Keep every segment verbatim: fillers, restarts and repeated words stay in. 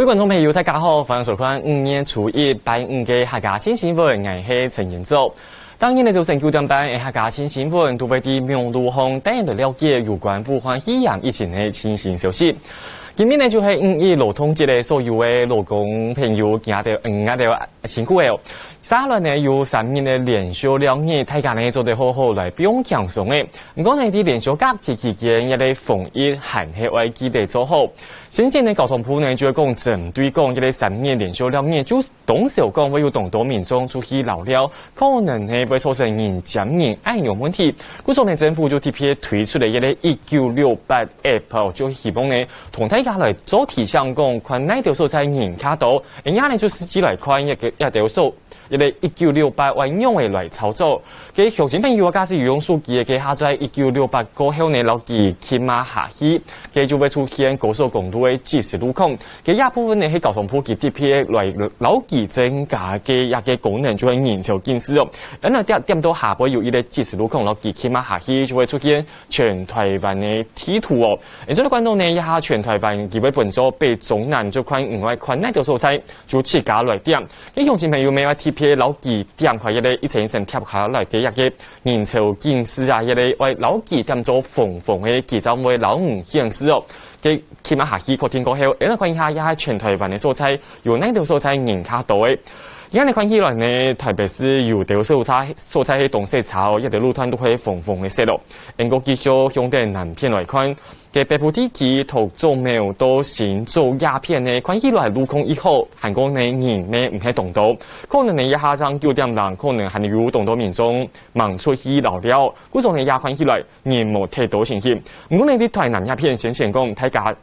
各位觀眾朋友，大家好，歡迎收看五月初一拜五个客家新新聞，𠊎係陳延祖。當日呢，早晨九點半个客家新新聞，都會在網路項帶你了解有關武漢肺炎疫情个最新消息。今日呢，就係五一勞動節个所有个勞工朋友，今日，嗯，𠊎兜辛苦个哦。 續下來呢，有三日个連續尞日，大家呢做得好好來放輕鬆个。毋過呢，在連續假期期間，這个防疫還係愛記得做好。先前呢，交通部呢就講，針對講這个三日連續尞日，就當少講會有當多民眾出去遶尞，可能呢會造成人尖人矮个問題。故所呢，政府就特別推出了這个一九六八app哦，就希望呢同大家來做提醒，講看哪兜所在人較多， 恁樣呢，就實際來看，這个，這兜所，這个一九六八愛仰仔來操作。該鄉親朋友啊，假使有用手機个，該下載一九六八過後呢，摎佢撳啊下去，該就會出現高速公路个即時路況。該這部分呢，係交通部佢特別來摎佢增加个一个功能，就係人潮警示哦。恁樣點，點到下背有一个即時路況，摎佢撳啊下去，就會出現 全臺灣个地圖哦。𠊎做得看到呢，這下全臺灣佢會分做北中南，就看你愛看哪兜所在，就自家來點。該鄉親朋友乜愛特別摎佢點開這个一層一層貼下來个這个人潮警示啊，這个愛摎佢點做紅紅个，佢正會摎你顯示哦。該撳啊下去確定過後，𠊎來看一下這下全臺灣个所在，有哪兜所在人較多个。 恁樣看起來呢，特別係有兜所在，所在係當塞車哦，一兜路段都係紅紅个色咯。毋過繼續向等南片來看，該北部地區讀竹苗到新竹這片呢，看起來路況已好，還過呢人乜毋係當多。可能呢這下正九點零，可能還有當多民眾吂出去遶尞，故所呢這看起來人無忒多情形。毋過呢，在臺南這片先前講，大家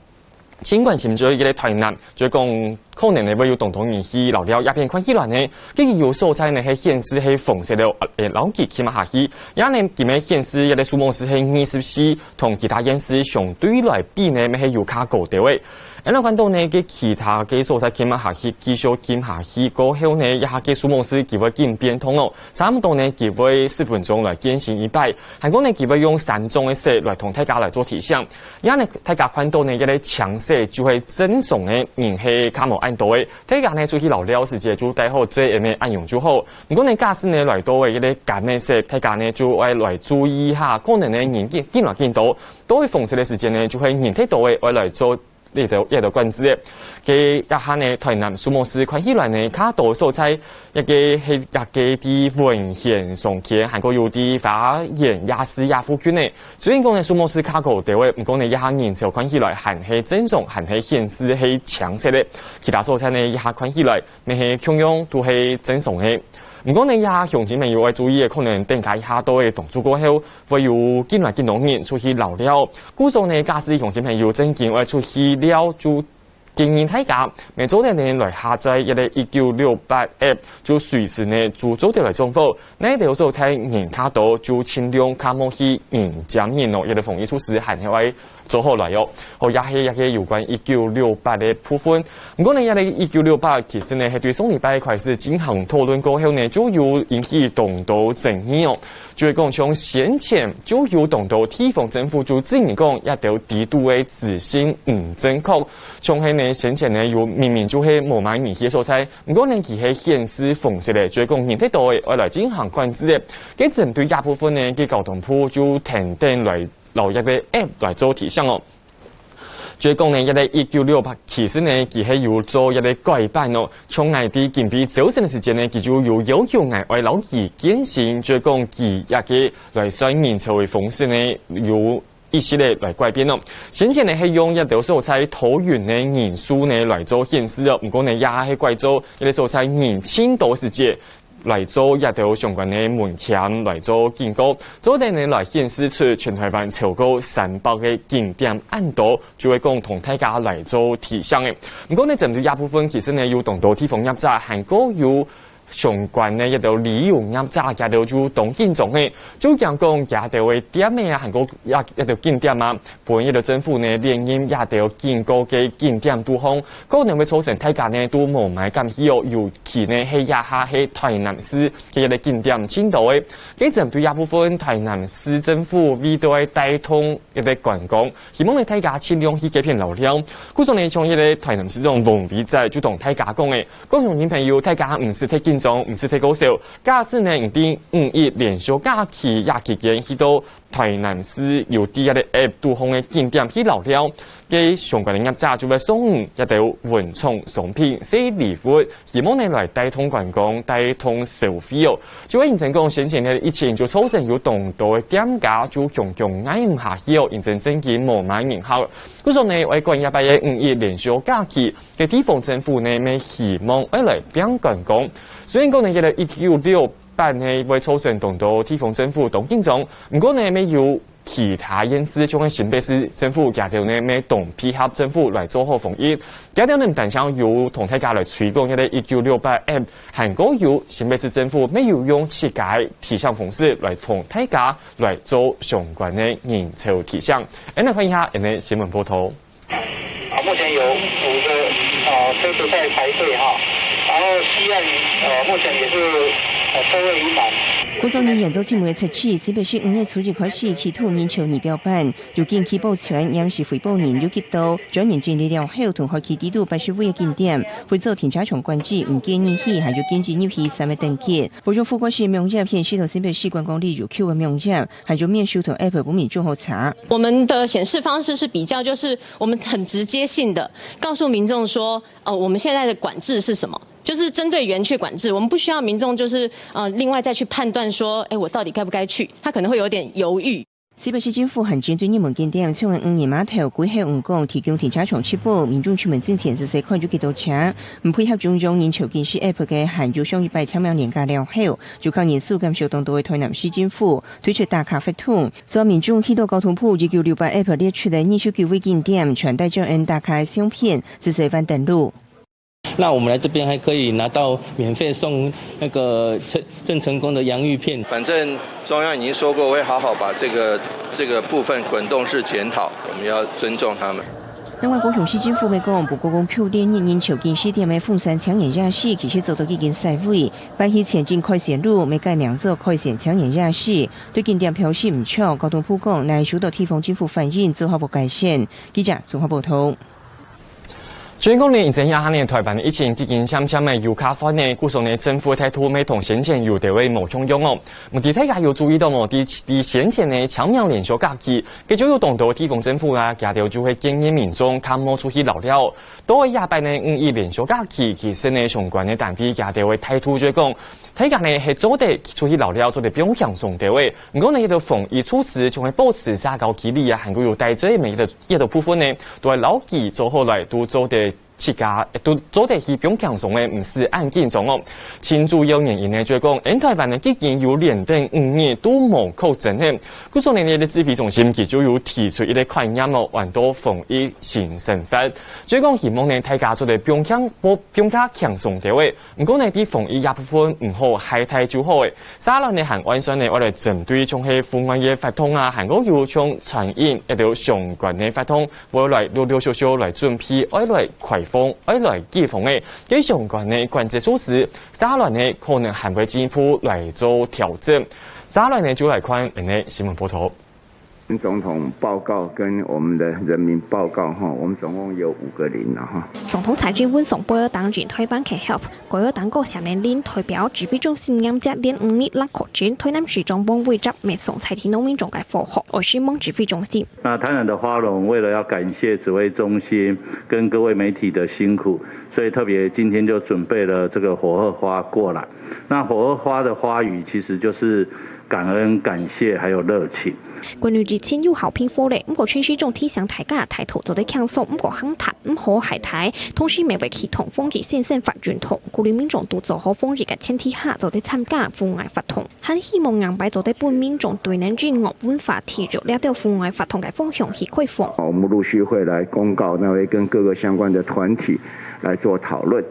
盡關心就係這个臺南，就係講可能呢會有當多人去遶尞，這片看起來呢，佢有所在呢係顯示係紅色个，呃，摎佢撳啊下去。這呢，佢乜顯示這个數目字係二十四，同其他縣市相對來比呢，乜係有較高兜个。𠊎來看到呢，該其他个所在撳啊下去，繼續撳下去過後呢，這下个數目字佢會緊變動哦，差毋多呢，佢會十分鐘來更新一擺。還過呢，佢會用三種个色來同大家來做提醒。 這呢，大家看到呢，這个青色就係正常个人係較無恁多个。大家呢出去遶尞時節就戴好遮掩个恁樣就好。毋過呢，假使呢來到个這个柑仔色，大家呢就愛來注意一下，可能呢人緊，緊來緊多，到紅色个時節呢，就係人忒多个，愛來做這兜，這兜管制个。該這下呢，臺南數目字看起來呢，較多所在 這个係這个在文賢商圈，還過有在花園夜市這附近呢。雖然講呢數目字較高兜个，毋過呢這下人潮看起來還係正常，還係顯示係青色个。其他所在呢這下看起來，乜係共樣都係正常个。毋過呢這下鄉親朋友愛注意个，可能等下一下到个當晝過後，會有緊來緊多人出去遶尞。故所呢，假使鄉親朋友正經愛出去遶，就 建議大家，乜做得呢來下載這个一九六八app，就隨時呢就做得來掌握。哪兜所在人較多，就盡量較莫去人尖人哦，這个防疫措施還係愛做好來哦。好，這係，這係有關一九六八个部分。毋過呢，這个一九六八其實呢係對上禮拜開始進行討論過後呢，就有引起當多爭議哦。就係講，像先前就有當多地方政府就質疑講，這兜地圖个資訊毋正確， 像係呢，先前呢有明明就係無麼人去个所在，毋過呢佢係顯示紅色个，就係講人忒多个，愛來進行管制个。該針對這部分呢，該交通部就跈等來摎這个app來做提醒哦。就係講呢，這个一九六八其實呢，佢係有做這个改版哦。像𠊎在今晡朝晨个時間呢，佢就有要求𠊎愛摎佢更新，就係講佢這个來算人潮个方式呢，有 一息仔來改變哦。先前呢係用這兜所在桃園个人數呢來做顯示哦，毋過呢也係改做這个所在人盡多時節來做這兜相關个門檻來做警告，做得呢來顯示出全臺灣超過三百个景點恁多，就係講同大家來做提醒个。毋過呢，針對這部分，其實呢有當多地方業者還過有相關个一兜旅遊業者，佢兜就當緊張个，就驚講佢兜个店仔啊，還過也一兜景點啊，分一兜政府呢列入這兜警告个景點肚項，可能會造成大家呢都無麼敢去哦。尤其呢係這下係台南市个一個景點盡多个。該針對這部分，台南市政府為著愛帶動一個觀光，希望呢大家盡量去該片遶尞。故所呢，像一個台南市長王偉哲就同大家講个， 各位鄉親朋友，大家毋使忒緊張，毋使忒過愁。假使呢，你在五一連休假期這期間去到台南市有在這個app肚項个景點去遶尞，該相關个業者就會送你一兜文創商品、細禮物，希望呢來帶動觀光、帶動消費哦。就會形成講，先前个疫情就造成有當多个店家就強強挨毋下去哦，形成正經無麼人客。故所呢，愛趕這擺个五一連休假期， 該地方政府呢，乜希望愛來拚觀光。雖然講呢，這個一九六八呢會造成當多地方政府當緊張，毋過呢，乜有其他縣市，像係新北市政府佢兜呢，乜當配合政府來做好防疫。佢兜呢，毋單淨有同大家來推廣這個一九六八app，還過有新北市政府乜有用自家个提醒方式來同大家來做相關个人潮提醒。恁呢看一下，恁呢新聞報導。 啊，目前有五个呃车子在排队哈，然后西岸呃目前也是呃车位已满。工作人員做尋回測試，新北市五月初一開始，去到人潮二標班，如今去保全，臨時回報人有幾多，專人整理了後，同開啟底肚八十位个景點，會做停車場管制，毋建議去，還有禁止入去三个等級。服裝副管事網頁顯示到新北市觀光旅遊區个網頁，還有面書同app分民眾好查。我們的顯示方式是比較，就是我們很直接性的告訴民眾說，呃，我們現在的管制是什麼，就是針對園區管制，我們不需要民眾就是呃另外再去判斷說，哎，我到底該不該去，他可能會有點猶豫。新北市政府還針對熱門景點，像係漁人碼頭、龜吼漁港提供停車場直播，民眾出門進前仔細看有幾多車，毋配合中央人潮警示app个，還有上一擺清明連假了後，就靠人數減少當多个台南市政府推出打卡活動， 做民眾去到交通部一九六八app列出个二十九位景點，全帶照𫣆打卡个相片，直接換登錄。那我們來這邊還可以拿到免費送那個成，鄭成功的洋芋片。反正中央已經說過，我會好好把這個，這個部分滾動式檢討，我們要尊重他們。另外，高雄市政府乜講，不過公區列入人潮警示點个鳳山青年夜市，其實早都已經煞尾，辦起前進快線路，乜改名做快線青年夜市。 對景點表示毋滿，交通部講，若收到地方政府反映，做好會改善。記者綜合報導。雖然講呢，現在這下呢，台灣个疫情已經漸漸个有較緩呢，故所呢，政府个態度乜同先前有兜仔無共樣哦。毋知大家有注意到無？在，在先前呢，清明連休假期，該就有當多地方政府啊，佢兜就會建議民眾較莫出去遶尞。到這擺呢，五一連休假期，其實呢，相關个單位佢兜个態度就係講， 大家呢係做得出去遶尞，做得放輕鬆兜仔。毋過呢，這兜防疫措施，像係保持社交距離啊，還過有戴嘴面這兜，這兜部分呢，都愛牢記做好來，都做得自家，都做得去放輕鬆个，毋使恁緊張哦。盡主要原因呢，就係講，𫣆台灣呢，已經有連等五日都無確診个。故所呢，這个指揮中心佢就有提出一个概念哦，安到防疫新生活。就係講希望呢，大家做得放輕，放較輕鬆兜仔。 毋過呢，在防疫這部分毋好害大就好誒。社論呢還按算呢，愛來針對像係戶外个活動啊，還過有像餐飲一兜相關个活動，會來陸陸續續來準備，愛來開放，愛來解封誒。該相關个管制措施，社論呢可能還會進一步來做調整。社論呢就來看恁呢新聞報導。 總統報告跟我們的人民報告，哈，我們總共有五個零了，哈。總統蔡英文上報導，人台灣結合，過了當個成年零代表指揮中心迎接連五日零確診，台南市長黃偉哲乜送在天農民眾个祝福，愛承蒙指揮中心。那台南的花榮為了要感謝指揮中心跟各位媒體的辛苦，所以特別今天就準備了這個火鶴花過來。那火鶴花的花語其實就是感恩、感謝還有熱情。 關於疫情有效平復咧，毋過陳時中提醒大家，態度做得輕鬆，毋過肯談，毋好害大，同時乜會啟動防疫新生活運動，鼓勵民眾在做好防疫个前提下，做得參加戶外活動。還希望迎擺做得分民眾對咱音樂文化、體育這兜戶外活動个方向去開放。我們陸續會來公告，那會跟各個相關的團體來做討論。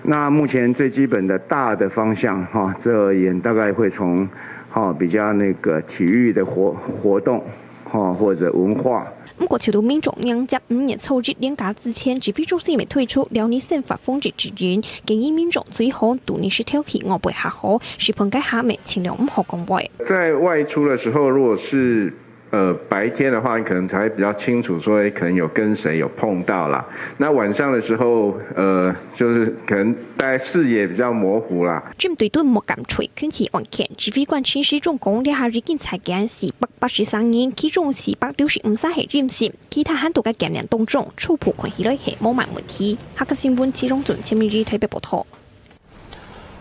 那目前最基本的大的方向，哈，这而言大概会从，哈，比较那个体育的活，活动，哈，或者文化。毋過，受到民眾迎接五月初一連假之前，指揮中心也推出了你生活防疫指引，建議民眾最好佇日時頭去外背較好，食飯該下也盡量毋好講話。在外出的时候，如果是呃，白天的话，你可能才会比较清楚说，诶，可能有跟谁有碰到啦。那晚上的时候，呃，就是可能大家视野比较模糊啦。針對敦睦柑樹群聚案件，指揮官陳時中講，這下已經採檢四百八十三人，其中四百六十五儕係陰性，其他還在該檢驗當中，初步看起來係無麼問題。客家新聞，徐榮俊、陳明儀台北報導。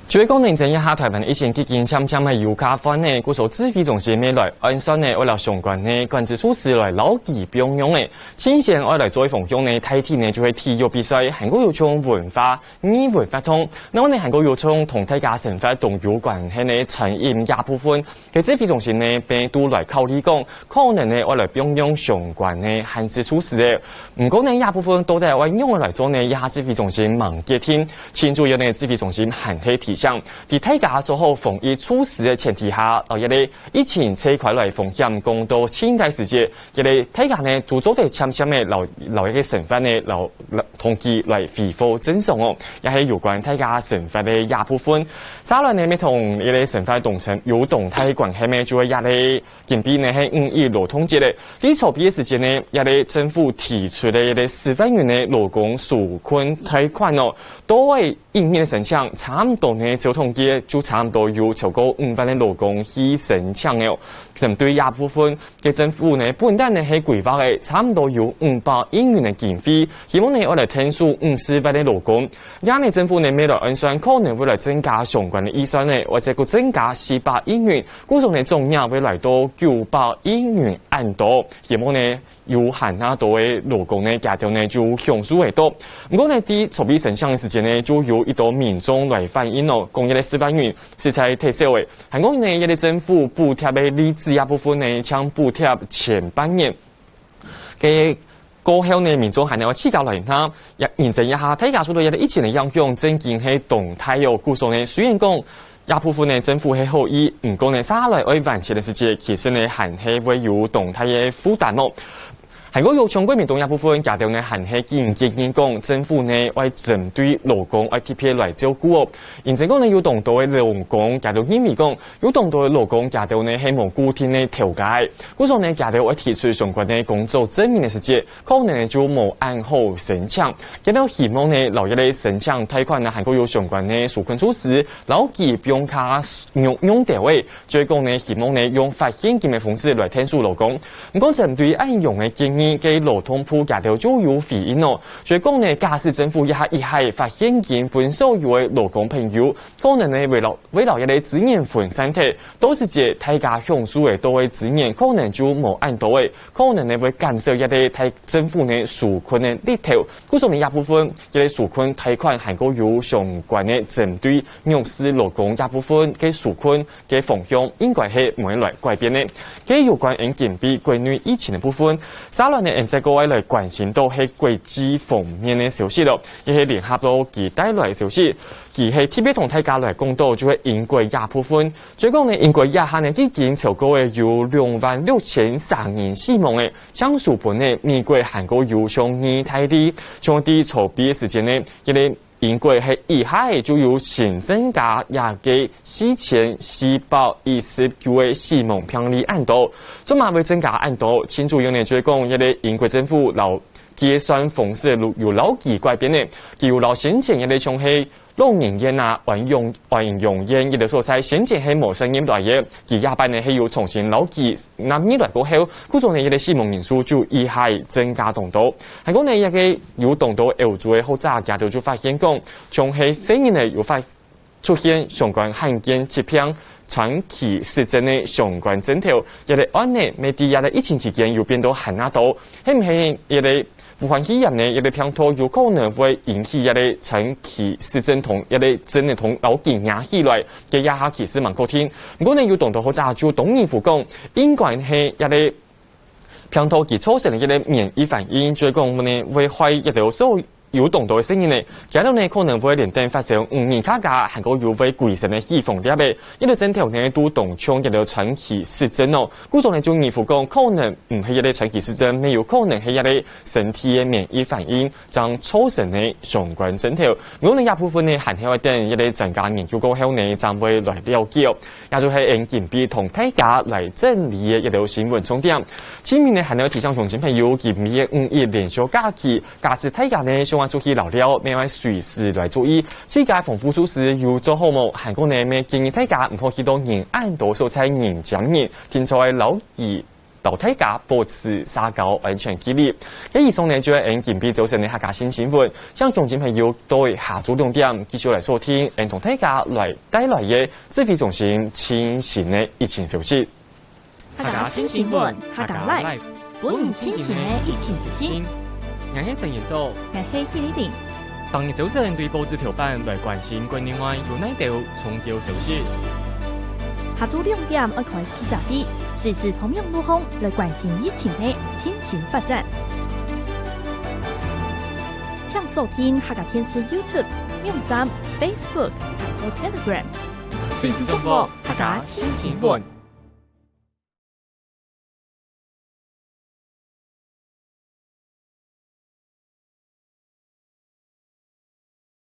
就係講呢，這下臺灣疫情已經漸漸个有加緩呢，故所指揮中心乜來按算呢，愛摎相關个管制措施來牢記放樣呢。首先愛來做个方向呢，大體呢就係體育比賽，還過有像文化、藝文活動，然後呢還過有像同大家生活當有關係个餐飲這部分， 該指揮中心呢，乜都來考慮講，可能呢，愛來放樣相關个限制措施个。毋過呢，這部分到底愛仰仔來做呢？這下指揮中心吂決定。盡主要呢，指揮中心還係提醒，在大家做好防疫措施个前提下，摎這個疫情吹開來風險降到盡低時節，這個大家呢，都做得漸漸个摎，摎這個生活呢，摎，摎同佢來恢復正常哦。這係有關大家生活个這部分。 再來呢，乜同這個生活當中有當大關係个，就係這個今晡日呢係五一勞動節咧。在昨晡个時間呢，這個政府提出个這個四萬元个勞工紓困貸款哦，到位一日个申請，差毋多呢，照統計就差毋多有超過五萬个勞工去申請个哦。針對這部分，該政府呢，本來呢係規劃个差毋多有五百億元个經費，希望呢，愛來𢯭手五十萬个勞工。 這呢政府呢，乜來按算可能會來增加相關个預算呢，或者過增加四百億元，故所呢總額會來到九百億元恁多。希望呢，有還較多个勞工呢，佢兜呢就享受會到。毋過呢，在昨晡申請个時間呢，就有一兜民眾來反映哦，講這個四萬元實在忒少了。還講呢，這個政府補貼个例子這部分呢，淨補貼前半年。 該過後呢，民眾還愛自家來拿。也認真一下，大家受到這個疫情个影響，真經係當大哦。故所呢，雖然講這部分呢政府係好意，毋過呢，續下來愛還錢个時節，其實呢還係會有當大个負擔哦。還過有像國民黨這部分，佢兜呢還係緊建議講，政府呢愛針對勞工愛特別來照顧哦。認真講呢，有當多个勞工，佢兜認為講， 有當多个勞工佢兜呢係無固定个頭家，故所呢佢兜愛提出相關个工作證明个時節，可能呢就無恁好申請。佢兜希望呢，摎這個申請貸款呢，還過有相關个紓困措施，牢記放較用，用兜仔，所以講呢，希望呢用發現金个方式來𢯭手勞工。毋過針對恁樣个建議，該勞動部佢兜就有回應哦，所以講呢，假使政府這下一下發現金分所有个勞工朋友，可能呢會摎 會摎這個資源分散忒，到時節大家享受个到个資源可能就無恁多了，可能呢會減少這個大政府呢紓困个力頭。故所呢這部分，這個紓困貸款還過有相關个針對弱勢勞工這部分个紓困个方向，應該係毋會來改變个。該有關𠊎等今晡國內疫情个部分，續下來呢，𠊎等再過愛來關心到係國際方面个消息囉，也係聯合報佢帶來个消息。 佢係特別同大家來講到，就係英國這部分。所以講呢，英國這下呢，已經超過个有兩萬六千儕人死亡了，淨輸分呢，美國還過有像義大利。像在昨晡个時間呢，這個英國係一下仔就有新增加這個四千四百一十九个死亡病例恁多，做麼會增加恁多？盡主要呢，就係講這個英國政府摎計算方式有，有牢記改變呢，佢有摎先前這個像係 老人院啊、安養，安養院這兜所在，先前係無算入來个，佢這擺呢係有重新牢記納入來過後，故所呢這個死亡人數就一下增加當多。還過呢，這個有當多歐洲个學者佢兜就發現講，像係細人仔有發出現相關罕見疾病、川崎氏症个相關症頭，這個案例乜在這個疫情期間有變到還較多，係毋係這個 武漢肺炎呢，這個病毒有可能會引起這個川崎氏症同這個症个同摎佢連起來，該這下其實吂確定。毋過呢，有當多學者就當然會講，應該係這個病毒佢造成个這個免疫反應，就係講呢，會害這兜所有當多个細人呢，佢兜呢可能會連等發生烏雲交加，還過有會歸身个起風粒仔。這兜症頭呢都當像一兜川崎氏症哦。故所呢就預估講，可能毋係這兜川崎氏症，乜有可能係這兜身體个免疫反應，正造成个相關症頭。毋過呢這部分呢，還係愛等這兜專家研究過後呢，正會來了解哦。 也就係𠊎今晡日同大家來整理个一條新聞重點。最尾呢，還愛提醒鄉親朋友，今晡日五一連續假期，假使大家呢想愛出去尞尞，乜愛隨時來注意自家防護措施有做好無？還過呢，乜建議大家毋好去到人恁多所在人擠人，定著愛留意 摎大家保持社交安全距離。該以上呢就係𠊎今晡日朝晨个客家新新聞，請鄉親朋友在下晝兩點繼續來收聽𠊎同大家來帶來个指揮中心最新个疫情消息。客家新新聞，客家Live，分你最新个疫情資訊。𠊎係陳彥祖，𠊎係許麗玲。 逐日朝晨對報紙頭版來關心國內外有哪兜重要消息。下晝兩點愛開記者會，隨時透明路項來關心疫情个最新發展。請鎖定客家電視YouTube、網站、Facebook、還有Telegram，隨時掌握客家最新新聞。